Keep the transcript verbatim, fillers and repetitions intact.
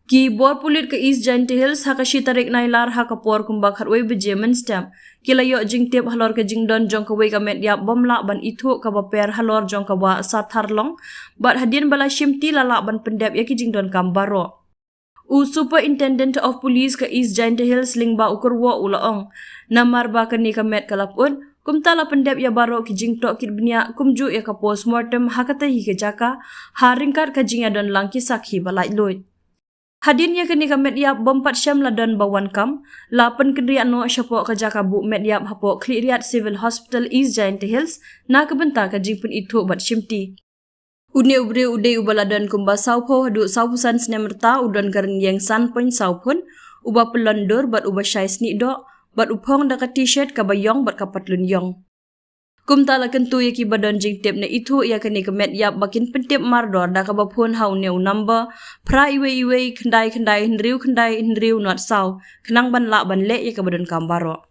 Ki bor pulit ka East Jaintia Hills ha ka shi tarik Nailar ha ka por kumba khatwei baje mynstep ki la ïoh jingtip halor ka jingdon jong kawei ka met ïap bym lah ban ithuh kaba per halor jong ka wah Satharlong, bad hadien ba la shimti la lah ban pyndep ïa ki jingdonkam baroh. U Superintendent of Police ka East Jaintia Hills lyngba u kyrwoh u la ong, namar ba kane ka met ka la pyut, kumta la pyndep ïa baroh ki jingtohkit bniah kumjuh ïa ka postmortem ha kata hi ka jaka, ha ryngkat ka jingïadon lang ki sakhi ba laitluid. Hadien ïa kane ka met ïap bym pat shem la don ba wan kam, la pynkynriah noh shapoh ka jaka buh met ïap hapoh Khliehriat Civil Hospital East Jaintia Hills na ka bynta ka jingpynithuh bad shimti. Une u briew u dei uba la don kumba sawphew haduh sawphew san snem rta, u don ka rynïeng san point saw phun, uba pyllun dur bad uba shai snieh doh, bad u phong da ka T-shirt kaba ïong bad ka patlun ïong. Kumta la kyntu ïa kiba don jingtip ne ithuh ïa kane ka met ïap ba kin pyntip mardor da kaba phone ha une u number phra iwei iwei khyndai khyndai hynriew khyndai hynriew not saw, khnang ban lah ban leh ïa kaba donkam baroh.